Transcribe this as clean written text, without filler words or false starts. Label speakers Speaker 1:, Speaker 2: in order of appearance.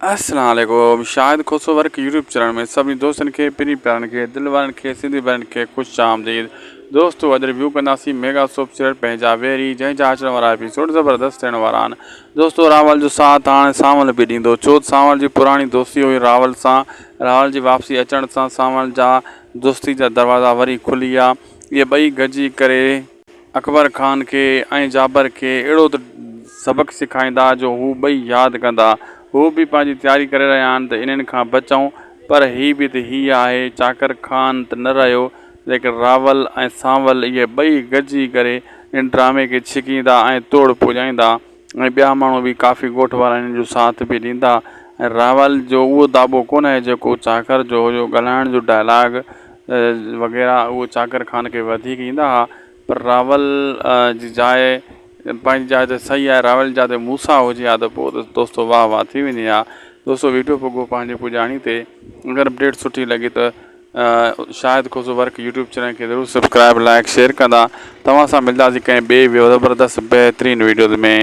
Speaker 1: السلام عليڪم Shahid Khoso work YouTube channel ۾ سڀني دوستن کي پرين پيارن کي دل وارن کي سنڌي ڀائرن کي خوش آمديد دوستو اڄ ريويو ڪنداسين ميگا سوپ سيريل پنهنجا ويري جنهن جا اچڻ وارا ايپيسوڊ زبردست ٿيڻ وارا آهن دوستو راول جو ساٿ هاڻي سانول به ڏيندو ڇو ته سانول جي پراڻي دوستي هئي راول سان راول جي واپسي اچڻ سان سانول جا دوستي جا دروازا وري کلي ويا اهي ٻئي گڏجي ڪري اڪبر خان کي ۽ جابر کي اهڙو ته سبق سکائيندا جو هو ٻئي ياد ڪندا. هو به پنهنجي تياري ڪري رهيا آهن ته انهن کان بچون پر هي به ته هي آهي. چاڪر خان ته نه رهيو ليڪن راول ۽ سانول اهي ٻئي گڏجي ڪري ان ڊرامي کي ڇڪيندا ۽ توڙ پڄائيندا ۽ ٻيا ماڻهو به ڪافي ڳوٺ وارا انهن جو ساٿ به ڏيندا ۽ راول جو اهو داٻو ڪونه آهي جيڪو چاڪر جو هيو ڳالهائڻ جو ڊائلاگ وغيره اهو چاڪر خان کي وڌيڪ ايندا ها پر راول جي جاء پنهنجي جاء تي صحيح آهي راول جي جاء تي موسيٰ هجي ها ته پوء ته دوستو واهه واهه ٿي وڃي ها دوستو ويڊيو پڳو پنهنجي پڄاڻي تي اگر اپڊيٽ سٺي لڳي ته Shahid Khoso work YouTube channel کي ضرور سبسڪرائب لائڪ شيئر ڪندا توهان سان ملنداسين ڪنهن ٻئي زبردست بهترين ويڊيوز ۾.